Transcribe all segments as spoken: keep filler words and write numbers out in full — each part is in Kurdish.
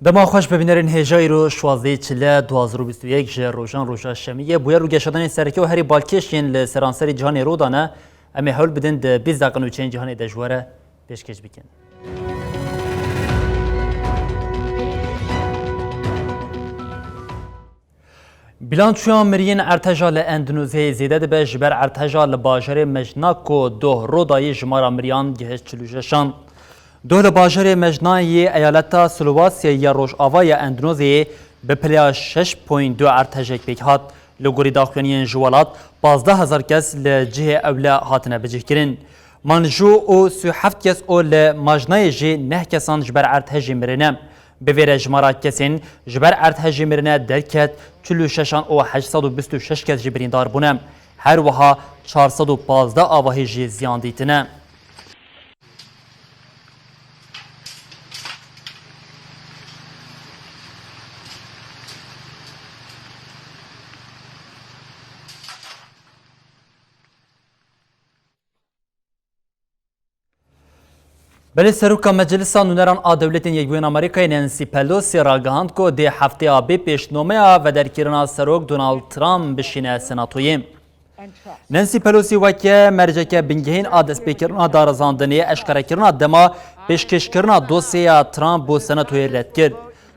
Dema xweş bibînerên hêja îro şwazdehê çile du hazar û bîst û yek ji rojan roja şemiyê bûyer û geşedanên sereke û herî balkêş yên li seranserî cîhanê rû dane, em ê hewl bidin di bîst deqe nûçeyên cîhanê de ji we re pêşkêş bikin. Bilançoya miriyên erdheja li Endoneziyayê zêde dibe, ji ber erdheja li bajarê Mejna ku doh rû dayî jimara miriyan gihişt çil û şeşan. Doh li bajarê Mejna yê eyaleta Sulawesiyê ya Rojava ya Endoneziyê bi pileya şeş point du erdhejek pêk hat. Li gorî daxuyaniyên ji welat, pazdeh hezar kes li cihê ewle hatine bicihkirin. Manjû û sî û heft kes û li Majnayê jî neh kesan ji ber erdhejê mirine. Bi vê re jimara kesên ji ber erdhejê mirine derket çil û şeşan û heşt sed û bîst û şeş kes jî birîndar bûne. Her wiha çar sed û pazdeh avahî jî ziyan dîtine. Belê Seroka Meclisa Nûneran a Dewletên Yekbûyên Amerîkayê Nancy Pelosi ragihand ku dê hefteya bê pêşnomeya vederkirina Serok Donald Trump bişîne Senatoyê. Nancy Pelosi weke merceke bingehîn a destpêkirina darizandinê eşkerekirina dema pêşkêşkirina dosyeya Trump bo Senatoyê red kir.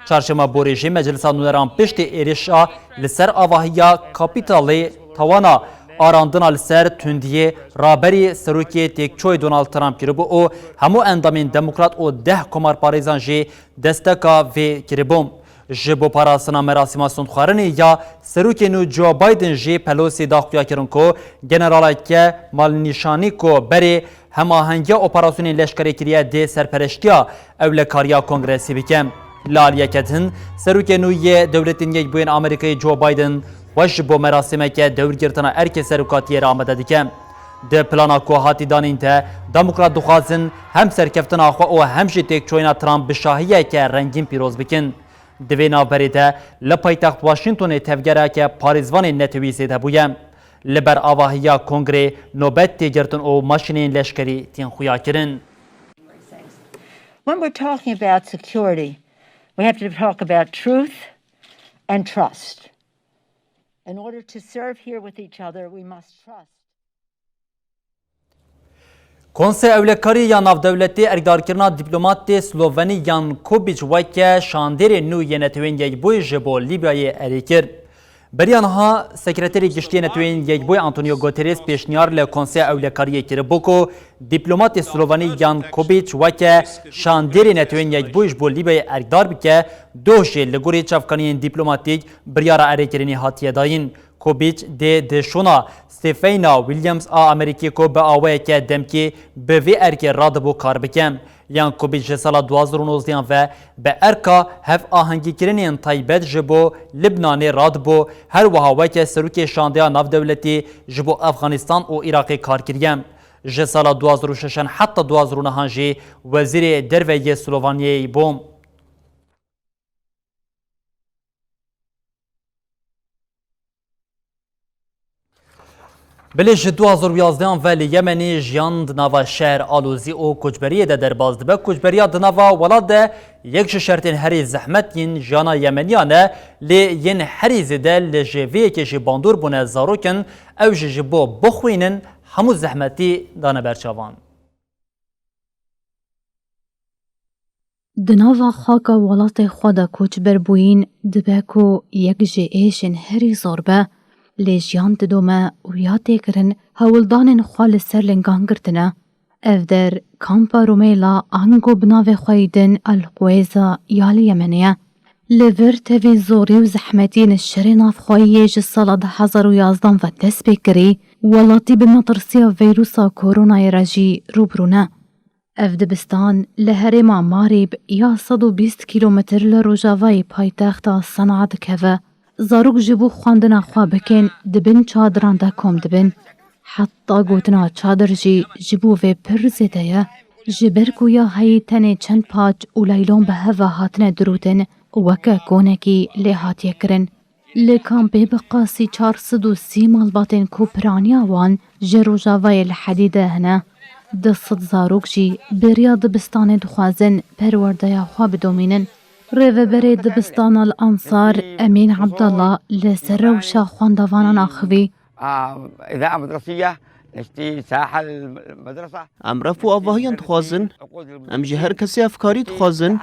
Çarşema borê jî Meclisa Nûneran piştî êrişa li ser avahiya Kapîtalê tawana arandina li ser tundiyê raberî serokê têkçoyê Donald Trump kiribû û hemû endamên demokrat û deh komarparêzan jî desteka vê kiribû. Ji bo parastina merasîma sondxwarinê ya serokê nû Joe Biden jî Pelosi da xuya kirin ku generaleke malnîşanî ku berê hemahengiya operasyonên leşkerê kiriye dê serpereştiya ewlekariya Kongresê bike. Li aliyeke din, serokê nû yê Dewletên Yekbûyên Amerîkayê Joe Biden xwe ji bo merasîmeke dewrgirtina erkê serokatiyê re amade dike. Di plana ku hatî danîn de, demokrat dixwazin hem serkeftina xwe û hem jî têkçoyîna Trump bi şahiyeke rengîn pîroz bikin. Di vê navberê de li paytext Washingtonê tevgereke parêzvanên netewî zêde bûye. Li ber avahiya kongrê nobet tê girtin û maşînên leşkerî tên xuyakirin. When we're talking about security, we have to talk about truth and trust. In order to serve here with each other, we must trust. Konseya Ewlekariyê ya Navdewletî erkdarkirina dîplomatê Slovenî Jan Kubic weke şandêrê nû yê Netewên Yekbûyî ji bo Lîbyayê erê kir. Beriya niha Sekreterê Giştî yê Netewên Yekbûyî Antonio Guterres pêşniyar li Konseya Ewlekariyê kiribû ku dîplomatê Slovenî Jan Kubic weke şandêrê Netewên Yekbûyî ji bo Lîbyayê erkdar bike, doh jî li gorî çavkaniyên dîplomatîk biryara erêkirinê hatiye dayîn. Kubic dê di şûna Stephen Williams a Amerîkî ku bi awayeke demkî bi vê erkê radibû kar bike. Jan Kubic ji sala du hazar û nozdeh ve bi erka hevahengîkirinên taybet ji bo Libnanê radibû, her wiha weke serokê şandeya navdewletî ji bo Efxanistan û Iraqê kar kiriye. Ji sala du hazar û şeş heta du hazar û neh jî wezîrê derve yê Slovaniyeyê bû. Belê ji du hazar û yazdeh ve li Yemenê jiyan di nava şer, alozî û koçberiyê de derbas dibe. Koçberiya di nava welat de yek ji şertên herî zehmet yên jiyana Yemeniyan e, lê yên herî zêde li ji vê yekê jî bandor bûne zarok in, ew jî ji bo bixwînin hemû zehmetî dane ber çavan. Di nava xaka welatê xwe de koçber bûyîn dibe ku yek ji êşên herî zor be, lê jiyan didome û ya têkirin hewldanên xwe li ser lingan girtine. Ev der kampa Rumeyla ango bi navê xwe yî din El Quwêza ya li Yemenê ye. Li vir tevî zorî û zehmetî li şerê navxweyî yê ji sala du hezar û yazdeh ve dest pê kirî, welatî bi metirsiya vîrusa koronayê re jî rûbirû ne. Ev dibistan li herêma Marîb ya sed û bîst kîlometr li rojavayê paytexta Sen'a dikeve. Zarok ji bo xwendina xwe bikin di bin çadiran de kom dibin. Heta gotina çadir jî ji bo vê pir zêde ye. Ji ber ku ya heyî tenê çend paç û laylon bi hev ve hatine dirûtin û weke konekî lê hatiye kirin. Li kampê bi qasî çar sed û sî malbatên ku piraniya wan ji rojavayê li hedî de hene. Du sed zarok jî beriya dibistanê dixwazin perwerdeya xwe bidomînin. Rêveberê dibistana Al Ansar Emîn Abdallah li ser rewşa xwendevanan axivî. آه، إذاعة مدرسية، نشتي ساحة المدرسة. Em ref û avahiyan dixwazin. Em ji her kesê evkarî dixwazin.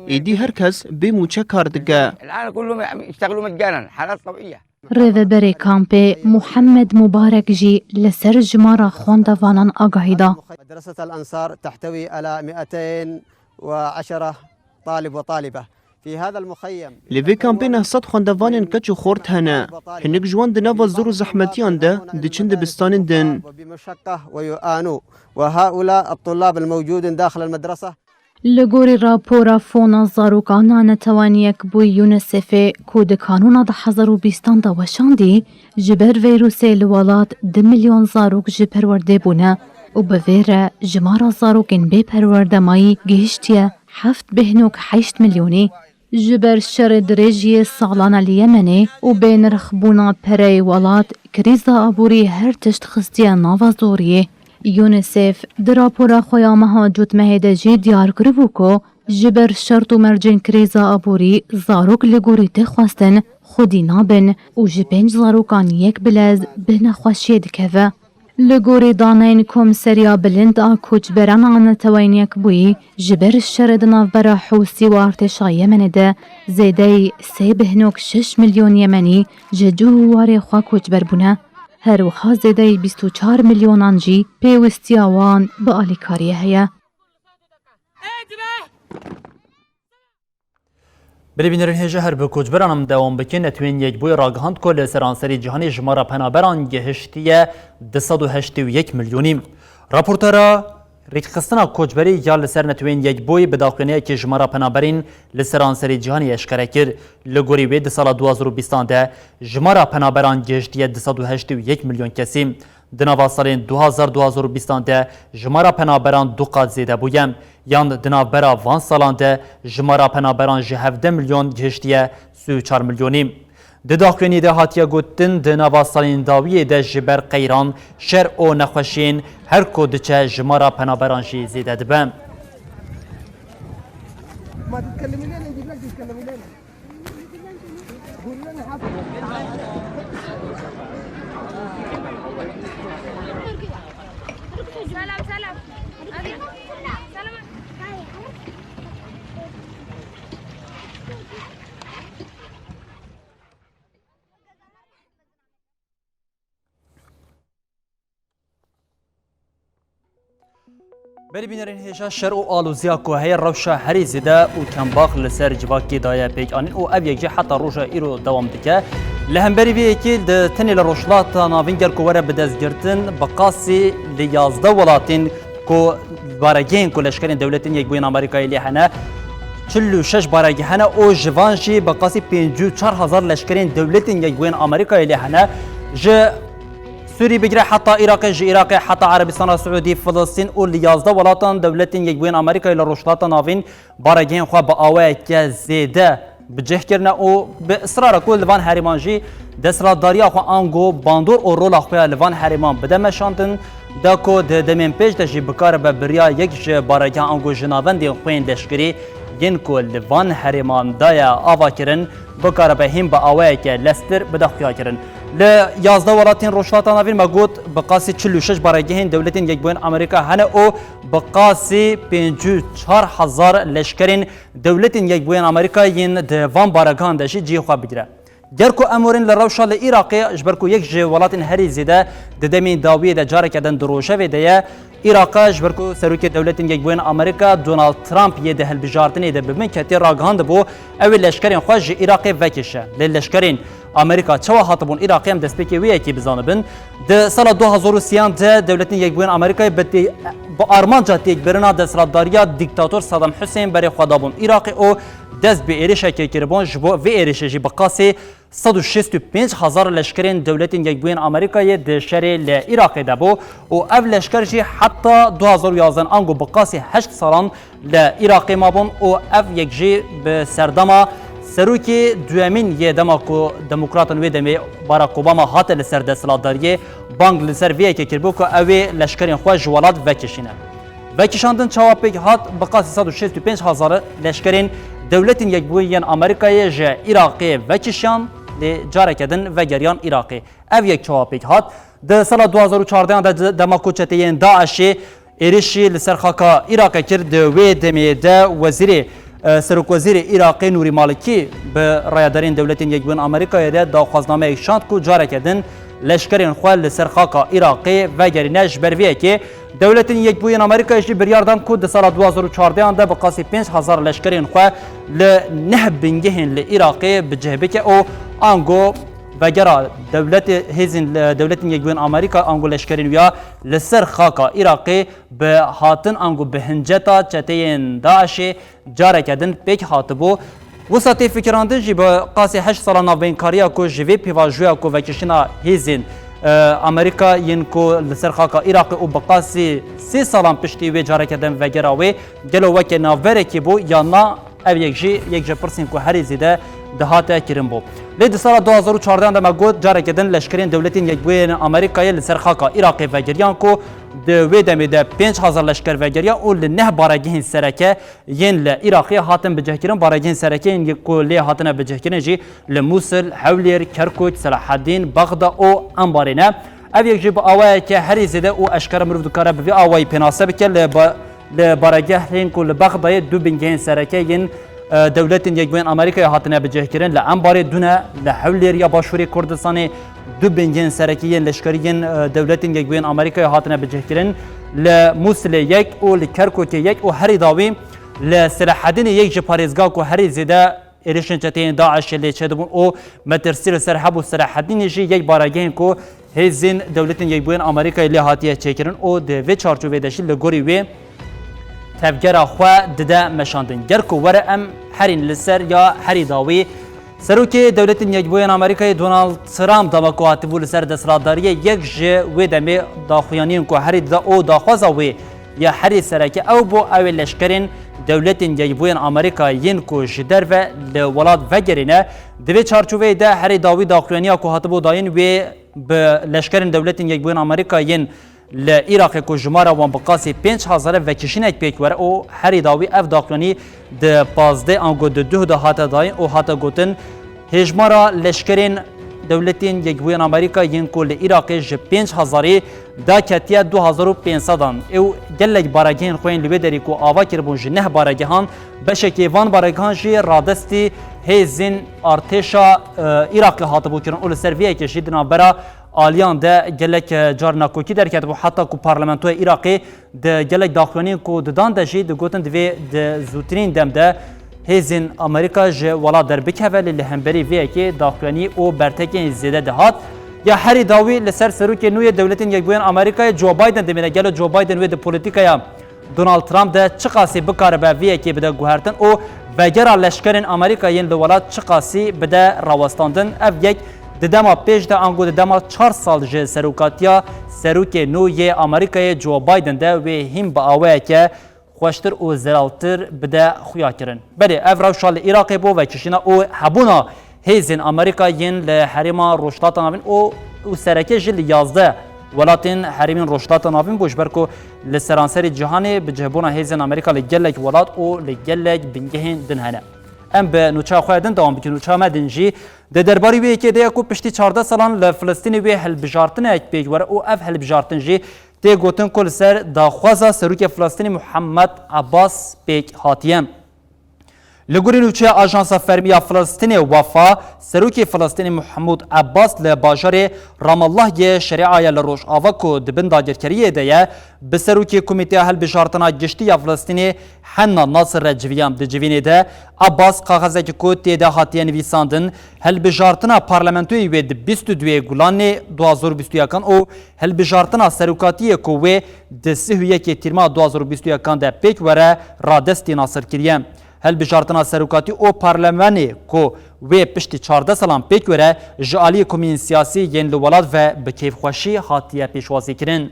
Êdî her kes bê mûçe kar dike. الآن كلهم يشتغلوا مجانا، حالات طبيعية. Rêveberê kampê Muhammed Mubarek jî li ser jimara xwendevanan agahî da. مدرسة الأنصار تحتوي على مئتين وعشرة طالب وطالبة. في هذا المخيم Li vê kampê neh sed xwendevanên keç û xort hene. Hinek ji wan di nava zor û zehmetiyan de diçin dibistanên din. وبمشقة ويعانوا. وهؤلاء الطلاب الموجودين داخل المدرسة Li gorî rapora Fona Zarokan a Netewên Yekbûyî UNICEF'ê ku di kanûna du hezar û bîstan de weşandî, ji ber vîrusê li welat du milyon zarok ji perwerdê bûne û bi vê re jimara zarokên bê perwerdemayî gihiştiye heft bêhnok heşt milyonî. Ji ber şerê dirêj yê salana li Yemenê û bênirxbûna pereyê welat, krîza aborî her tişt xistiye nava zoriyê. UNICEF di rapora xwe ya meha cotmehê de jî diyar kiribû ku ji ber şert û mercên krîza aborî zarok li gorî tê xwestin xwedî nabin û ji pênc zarokan yek bilez bi nexweşiyê dikeve. Li gorî daneyên Komîseriya Bilind a Koçberan a Neteweyên Yekbûyî, ji ber şerê di navbera Hûsî û artêşa Yemenê de zêdeyî sê bêhnok şeş milyon Yemenî ji cih û warê xwe koçber bûne. Her wiha zêdeyî bîst û çar milyonan jî pêwistiya wan bi alîkariyê heye. Belê bînerên hêja, her bi koçberan em dewam bikin. Netewên Yekbûyî ragihand ku li seranserê cîhanê jimara penaberan gihiştiye du sed û heştê û yek milyonî. Raportara rêkxistina koçberî ya li ser Netewên Yekbûyî bi daxuyaniyekê jimara penaberên li seranserê cîhanê eşkere kir. Li gorî wê di sala du hezar û bîstan de jimara penaberan gihiştiye du sed û heştê û yek milyon kesî. Di nava salên du hezar du hezar û bîstan de jimara penaberan du qat zêde bûye. Yan di navbera van salan de jimara penaberan ji hevdeh milyon gihiştiye sî û çar milyonî. Di daxuyanî de hatiye gotin, di nava salên dawiyê de ji ber qeyran, şer û nexweşiyên her ku diçe jimara penaberan jî zêde dibe. Belê bînerên hêja, şer û aloziya ku heye rewşa herî zêde û kembax li ser civakê daye pêkanîn û ev yek jî heta roja îro dewam dike. Li hemberî vê yekê di tenê li Rojhilata Navîn ger ku were bidestgirtin, bi qasî li yazdeh welatên ku baregehên ku leşkerên Dewletên Yekbûyên Amerîkayê lê hene, çil û şeş baregeh hene û ji van jî bi qasî pêncî û çar hezar leşkerên Dewletên Yekbûyên Amerîkayê lê hene. Ji Sûrî bigire heta Iraqê, ji Iraqê heta Erebistana Siûdî, Filistîn û li yazdeh welatan Dewletên Yekbûyên Amerîkayê li Rojhilata Navîn baregehên xwe bi awayeke zêde bi cih kirine û bi israr e ku li van herêman jî desthilatdariya xwe ango bandor û rola xwe ya li van herêman bide meşandin, da ku di demên pêş de jî bikaribe bi riya yek ji baregehan ango ji navendên xwe yên leşkerî yên ku li van herêman daye avakirin, bikaribe hîn bi awayeke leztir bide xuyakirin. Li yazdeh welatên Rojhilata Navîn me got, bi qasî çil û şeş baregehên Dewletên Yekbûyên Amerîka hene û bi qasî pêncî û çar hezar leşkerên Dewletên Yekbûyên Amerîka yên di van baregehan de jî cihê xwe bigire. Ger ku em werin li rewşa li Iraqê, ji ber ku yek ji welatên herî zêde di demên dawiyê de careke din di rojevê de ye, Îraqa ji ber ku Serokê Dewletên Yekbûyên Amerîka Donald Trump yê di hilbijartinê de bi bin ketê ragihandibû, ew ê leşkerên xwe ji Iraqê vekêşe. Lê leşkerên Amerîka çawa hatibûn Iraqê, em destpêkê wê yekê bizanibin. Di sala du hazar û sêyan de Dewletên Yekbûyên Amerîkayê bi tê-, bi armanca têkbirina desthilatdariya dîktator Saddam Hussein berê xwe dabûn Iraqê û dest bi êrişekê kiribûn. Ji bo vê êrişê jî bi qasî sed û şêst û pênc hezar leşkerên Dewletên Yekbûyên Amerîkayê di şerê li Iraqê de bû û ev leşker jî heta du hazar û yazdeh ango bi qasî heşt salan li Iraqê mabûn û ev yek jî bi serdema serokê duyemîn yê dema ku demokratan wê demê Barack Obama hate li ser desthilatdariyê, bang li ser vê yekê kiribû ku ew ê leşkerên xwe ji welat vekişîne. Vekişandin çawa pêk hat? Bi qasî sed û şêst û pênc hezar leşkerên Dewletên Yekbûyî yên Amerîkayê ji Iraqê vekişiyan, lê careke din vegeriyan Iraqê. Ev yek çawa pêk hat? Di sala du hazar û çardeh de dema ku çeteyên DAIŞê êrişî li ser xaka Iraqê kir, di wê demê de wezîrê, e, serokwezîrê Iraqê Nûrî Malikî bi rayedarên Dewletên Yekbûyên Amerîkayê de daxwaznameyek şand ku careke din leşkerên xwe li ser xaka Iraqê vegerîne. Ji ber vê yekê Dewletên Yekbûyên Amerîkayê jî biryar dan ku di sala du hazar û çardeh de bi qasî pênc hezar leşkerên xwe li neh bingehên li Iraqê bi cih bike û ango vegera dewletê hêzên, e, Dewletên Yekbûyên Amerîka ango leşkerên wî ya li ser xaka Iraqê bi hatin ango bi hinceta çeteyên DAIŞê careke din pêk hatibû. Wisa tê fikirandin jî bi qasî heşt sala navbeynkariya ku ji vê pêvajoya ku vekişîna hêzên, e, Amerîka yên ku li ser xaka Iraqê û bi qasî sê salan piştî wê careke din vegera wê, gelo weke navberekî bû yan na, ev yek jî yek ji pirsên ku herî zêde dihate kirin bû. Lê di sala du hazar û çardeh de me got, careke din leşkerên Dewletên Yekbûyên Amerîkayê li ser xaka Iraqê vegeriyan ku di wê demê de pênc hezar leşker vegeriya û li neh baregehên sereke yên li Iraqê hatin bicihkirin. Baregehên sereke yên ku lê hatine bicihkirin jî li Mûsil, Hewlêr, Kerkûk, Selahedîn, Bexda û Enbarê ne. Ev yek jî bi awayeke herî zêde û eşkere mirov dikare bi vî awayî pênase bike li ba-, li baregehên ku li Bexdayê du bingehên sereke yên, e, Dewletên Yekbûyên Amerîkayê hatine bicihkirin. Li Enbarê du ne, li Hewlêr ya Başûrê Kurdistanê du bingehên sereke yên leşkerî yên, e, Dewletên Yekbûyên Amerîkayê hatine bicihkirin. Li Mûsilê yek û li Kerkûkê yek û herî dawî li Selahedînê yek ji parêzga ku herî zêde êrişên çeteyên DAIŞê lê çêdibûn û metirsî li ser hebû. Selahedînê jî yek baregehên ku hêzên Dewletên Yekbûyên Amerîkayê lê hatiye çêkirin û di vê çarçovê de jî li gorî wê tevgera xwe dide meşandin. Ger ku were em herîn li ser ya herî dawî, Serokê Dewletên Yekbûyên Amerîkayê Donald Trump dema ku hatibû li ser desthilatdariyê, yek ji wê demê daxuyaniyên ku herî dida û daxwaza wê ya herî sereke ew bû, ew ê leşkerên Dewletên Yekbûyên Amerîka yên ku ji derve li welat vegerîne. Di vê çarçoveyê de herî dawî daxuyaniya ku hatibû dayîn wê bi leşkerên Dewletên Yekbûyên Amerîka yên li Iraqê ku jimara wan bi qasî pênc hezar e vekişînek pêk were û herî dawî ev daxuyanî di pazdeh ango di duh de hate dayîn û hate gotin, hêjmara leşkerên Dewletên Yekbûyên Amerîka yên ku li Iraqê ji pênc hezarî daketiye du hezar û pênc sedan. Ew gelek baregehên xwe yên li wê derê ku ava kiribûn ji neh baregehan, beşekê van baregehan jî radestî hêzên artêşa, e, Iraqê hatibû kirin û li ser vê yekê jî di navbera aliyan de gelek, e, car nakokî derketibû, heta ku parlamentoya Iraqê di gelek daxuyaniyên ku didan de jî digotin divê di zûtirîn dem de hêzên Amerîka ji welat derbikeve, lê li hemberî vê yekê daxuyanî û bertekên zêde dihat. Ya herî dawî li ser serokê nû yê Dewletên Yekbûyên Amerîkayê Joe Biden dimîne. Gelo Joe Biden wê di polîtîkaya Donald Trump de çiqasî bikaribe vê yekê bide guhertin û vegera leşkerên Amerîka yên li welat çiqasî bide rawestandin. Ev yek di dema pêş de ango di dema çar sal ji serokatiya serokê nû yê Amerîkayê Joe Biden de wê hîn bi awayeke xweştir û zelaltir bide xuya kirin. Belê ev rewşa li Iraqê bû, vekişîna û hebûna hêzên Amerîka yên li herêma Rojhilata Navîn û, û sereke jî li yazdeh welatên herêmên Rojhilata Navîn bû, ji ber ku li seranserê cîhanê bicihbûna hêzên Amerîka li gelek welat û li gelek bingehên din hene. Em bi nûçeya xwe ya din dewam bikin. Nûçeya me din jî di derbarî wê yekê de ye ku piştî çardeh salan li Filistînê wê hilbijartinek pêk were û ev hilbijartin jî tê gotin ku li ser daxwaza serokê Filistînê Muhammed Abbas pêk hatiye. Li gorî nûçeya Ajansa Fermî ya Filistînê, Wafa, serokê Filistînê Mehmûd Ebbas li bajarê Ramallah yê Şerîaya li Rojava ku di bin dagirkeriyê de ye, bi serokê Komîteya Hilbijartina Giştî ya Filistînê Henna Nasir re civiya. Di civînê de Ebbas kaxezekî ku tê de hatiye nivîsandin, hilbijartina parlamentoyê wê di bîst û duyê Gulanê du hazar û bîst û yekan û hilbijartina serokatiyê ku wê di sih û yekê Tîrma du hazar û bîst û yekan de pêk were, radestî Nasir kiriye. Hilbijartina serokatî û parlemenê ku wê piştî çardeh salan pêk were, ji aliyê komînên siyasî yên li welat ve bi kêfxweşî hatiye pêşwazîkirin.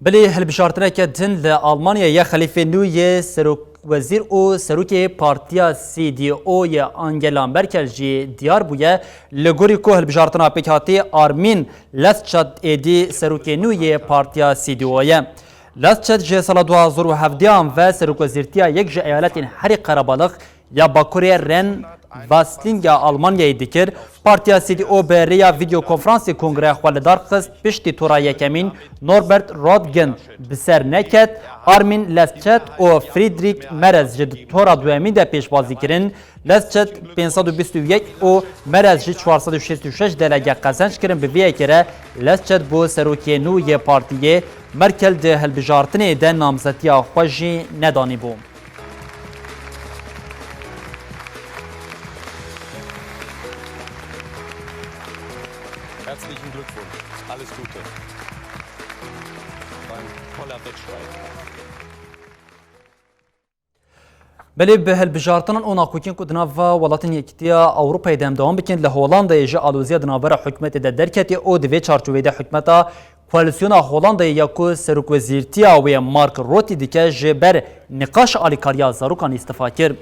Belê hilbijartineke din li Almanyayê ye. Xelîfê nû yê serokwezîr û serokê partiya C D U yê Angela Merkel jî diyar bûye. Li gorî ku hilbijartina pêkhatî Armin Laschet êdî serokê nû yê partiya C D U ye. Laschet ji sala du hazar û hevdehan ve serokwezîrtiya yek ji eyaletên Herî Qerebalix ya Bakurê Rhein-Westfalenîya Almanyayê dikir. Partiya C D U bi rêya vîdyokonferansê kongreya xwe li dar xist, piştî tora yekemîn Norbert Röttgen bi ser neket, Armin Laschet û Friedrich Merz ji tora duyemîn de pêşwazî kirin. Laschet pênc sed û bîst û yek û Merz jî çar sed û şêst û şeş delege qezenc kirin. Bi vê yekê re Laschet bû serokê nû yê partiyê. Merkel di hilbijartinê de namzetiya xwe jî nedanîbû. Herzlichen Glückwunsch. Alles Gute. Beim Poller Wettstreit. Belê bi hilbijartinan û nakokên ku di nava welatên Yekîtiya Ewropayê de em dewam bikin, li Holandayê ji aloziya di navbera hikûmetê de derketiye û di vê çarçoveyê de hikûmeta Koalîsyona Holandayê ya ku serokwezîrtiya wê Mark Rutte dike, ji ber nîqaş alîkariya zarokan îstifa kir.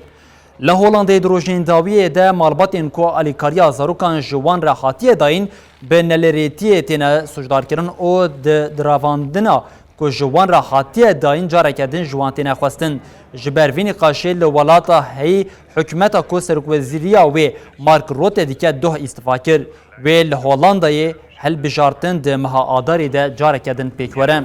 Li Holandayê di rojên dawiyê de malbatên ku alîkariya zarokan ji wan re hatiye dayîn, bi nelêrêtiyê têne sûcdarkirin û di diravandina ku ji wan re hatiye dayîn careke din ji wan têne xwestin. Ji ber vî nîqaşê li welata heyî hikûmeta ku serokwezîriya wê Mark Rutte dike doh îstifa kir. Wê li Holandayê hilbijartin di meha Adarê de careke din pêk were.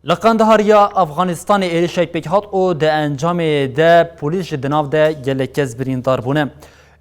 Li Qendahar ya Afganistanê êrişek pêk hat û di encamê de polîs jî di nav de gelek kes birîndar bûne.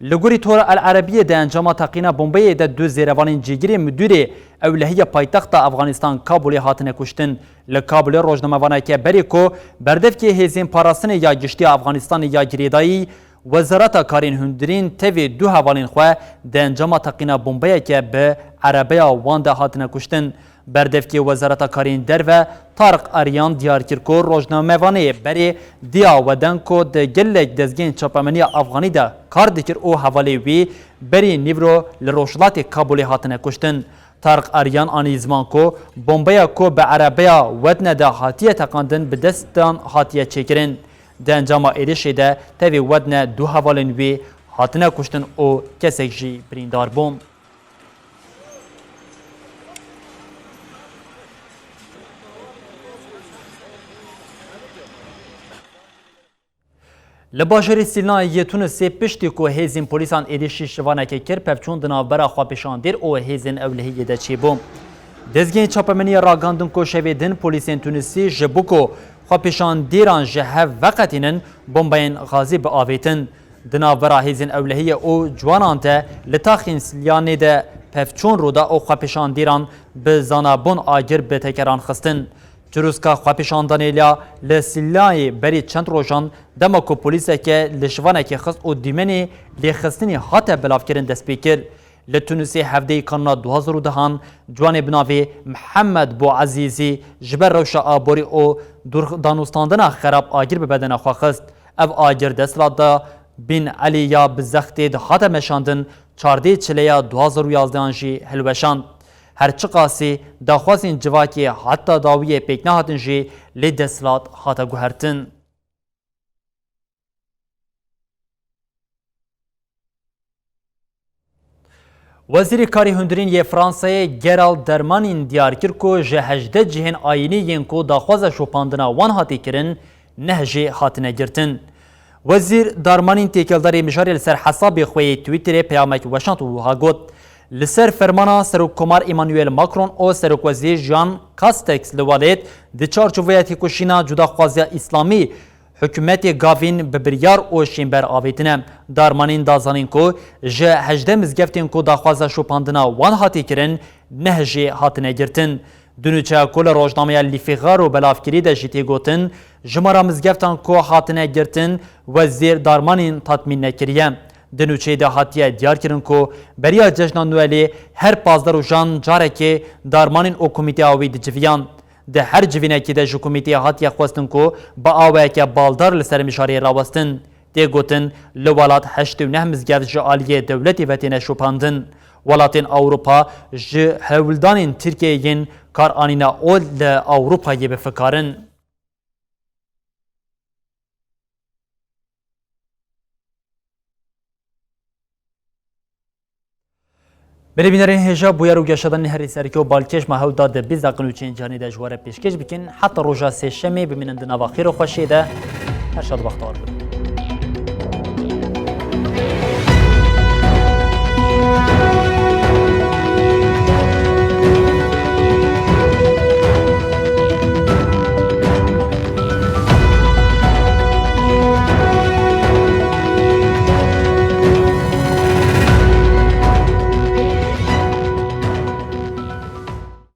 Li gorî Tora El Erebiyê di encama teqîna bombeyê de du zêrevanên cîgirê mudîrê ewlehiya paytexta Afganistan Kabulê hatine kuştin. Li Kabulê rojnamevaneke berê ku berdevkê hêzên parastinê ya giştî ya Afganistanê ya girêdayî, Wezareta Karên Hundirîn tevî du hevalên xwe di encama teqîna bombeyeke bi erebeya wan de hatine kuştin. Berdevkê Wezareta Karên Derve Tariq Aryan diyar kir ku rojnamevanê berê diya we den ku di gelek dezgehên çapemeniya Afganî de kar dikir û hevalê wî berî nîvro li rojhilatê Kabulê hatine kuştin. Tariq Aryan anî ziman ku bombeya ku bi erebeya wedne de hatiye teqandin bi destan hatiye çêkirin. Di encama êrişê de tevî wedne du hevalên wî hatine kuştin û kesek jî birîndar bû. Li bajarê Sîlnayê yê Tunisê piştî ku hêzên polîsan êrişî şivanekê kir, pevçûn di navbera xwepêşandêr û hêzên ewlehiyê de çêbû. Dezgehên çapemeniya ragandin ku şevê din polîsên Tunisî ji bo ku xwepêşandêran ji hev veqetînin, bombeyên gazî biavêtin. Di navbera hêzên ewlehiyê û ciwanan de li taxên Silyanê de pevçûn rû da û xwepêşandêran bi zanabûn agir bi tekeran xistin. Çirûska xwepêşandanê ya li Sîlnayê berî çend rojan dema ku polîseke li şivanekê xist û dîmenê lêxistinî hate bilavkirin dest pê kir. Li Tunisê hevdeyê Kanûna du hazar û dehan ciwanê bi navê Mihemed Bûezîzî ji ber rewşa aborî û dûr-, danûstandina xerab agir bi bedena xwe xist. Ev agir desthilatda Bin Elî ya bi zextê dihate meşandin, çardê Çileya du hazar û yazdehan jî hilweşand. Her çiqasî daxwazên civakê heta dawiyê pêk nehatin jî lê desthilat hate guhertin. Wezîrê Karê Hundirîn yê Fransayê Gerald Dermanin diyar kir ku ji hejdeh cihên ayînî yên ku daxwaza şopandina wan hatî kirin, neh jê hatine girtin. Wezîr Darmanîn têkildarî mijarê li ser hesabê xwe yê Twitterê peyamek weşand û wiha got, Li ser fermana Serokkomar Emmanuel Macron û Serokwezîr Jean Castex li welêt di çarçoveya têkoşîna cudaxwaziya îslamî, hikûmetê gavîn bi biryar û şînber avêtine. Darmanîn da zanîn ku ji hejdeh mizgeftên ku daxwaza şopandina wan hatî kirin, neh jê hatine girtin. Di nûçeya ku li rojnameya Le Figaro belavkirî de jî tê gotin, jimara mizgeftan ku hatine girtin, wezîr Darmanîn tatmîn nekiriye. Di nûçeyê de hatiye diyarkirin ku beriya cejna Noelê her pazdeh rojan carekê Darmanîn û komîteya wî diciviyan. Di her civînekî de ji komîteyê hatiye xwestin ku bi awayeke baldar li ser mijarê rawestin. Tê gotin, li welat heştê û neh mizgeft ji aliyê dewletê ve têne şopandin. Welatên Ewropa ji hewldanên Tirkiyeyê yên kar anîne û li Ewropayê bifikarin. Belê bînerên hêja, bûyer û geşedanên herî sereke û balkêş me hewl da di bîst deqin û çêncî hanê de ji we re pêşkêş bikin. Heta roja sêşemê bimînin di nava xêr û xweşiyê de. Her şad û bextewar bin.